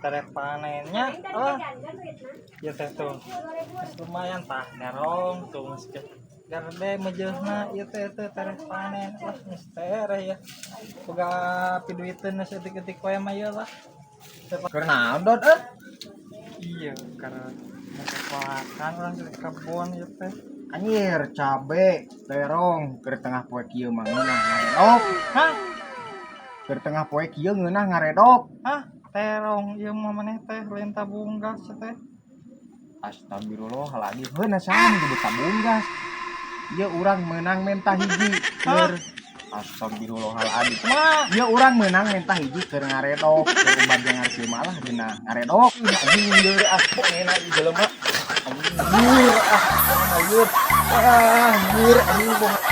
Tereh panennya. Oh, ieu teh tuh. Geus lumayan tah terong tuh geus gede meujeuhna ieu teh teh tereh panen. Wah, geus tereh ya. Boga piduiteun saeutik-eutik we mah ieu lah. Keur naon, Dot, eh? Iya, karena makan orang di kebon ieu teh. Anjir, cabe, terong, keur tengah poe kieu mah ngeunah ngaredok. Hah? Keur tengah poe kieu ngeunah ngaredok. Hah? Terong ieu mah maneh teh lain tabung gas teh. Astagfirullahaladzim, heuh na saha nu nyebut tabung gas? Ieu urang meunang menta hiji keur. Astagfirullahaladzim. Kumaha? Ieu urang meunang menta hiji keur ngaredok, keur ubat jangar kieu malah dina ngaredok. Anjing lieur ah, ngeuna ieu jelema. Anjir ah, lieur. Ah, lieur anjing bohong.